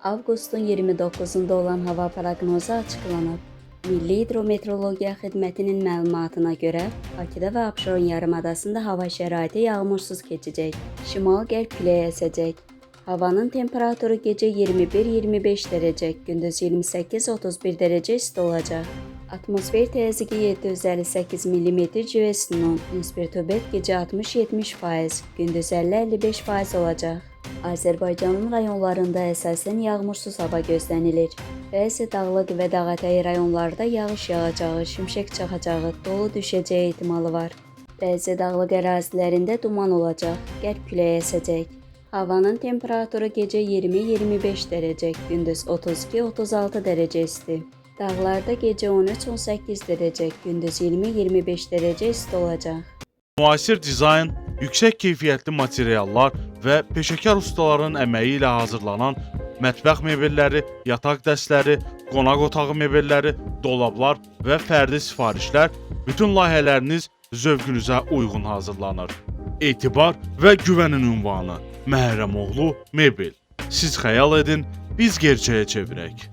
Avqustun 29-da olan hava proqnozu açıqlanıb. Milli Hidrometeorologiya Xidmətinin məlumatına görə, Bakıda və Abşeron yarımadasında hava şəraiti yağmursuz keçəcək. Şimal-qərb küləyi əsəcək. Havanın temperaturu gecə 21-25 dərəcə, gündüz 28-31 dərəcə isti olacaq. Atmosfer təzyiqi 758 mm civə sütunun, nisbi rütubət gecə 60-70%, gündüz 50-55% olacaq. Azərbaycanın rayonlarında əsasən yağmursuz hava gözlənilir. Bəzi dağlıq və dağətəyi rayonlarda yağış yağacağı, şimşək çaxacağı, dolu düşəcəyi ehtimalı var. Bəzi dağlıq ərazilərində duman olacaq, qərb küləyi əsəcək. Havanın temperaturu gecə 20-25 dərəcə, gündüz 32-36 dərəcə isti. Dağlarda gecə 13-18 dərəcə, gündüz 20-25 dərəcə isti olacaq. Müasir dizayn, yüksək keyfiyyətli materiallar və peşəkar ustaların əməyi ilə hazırlanan mətbəx mebelləri, yataq dəstləri, qonaq otağı mebelləri, dolablar və fərdi sifarişlər bütün layihələriniz zövqünüzə uyğun hazırlanır. Etibar və güvənin ünvanı Məhərrəmoğlu Mebel. Siz xəyal edin, biz gerçəyə çevirək.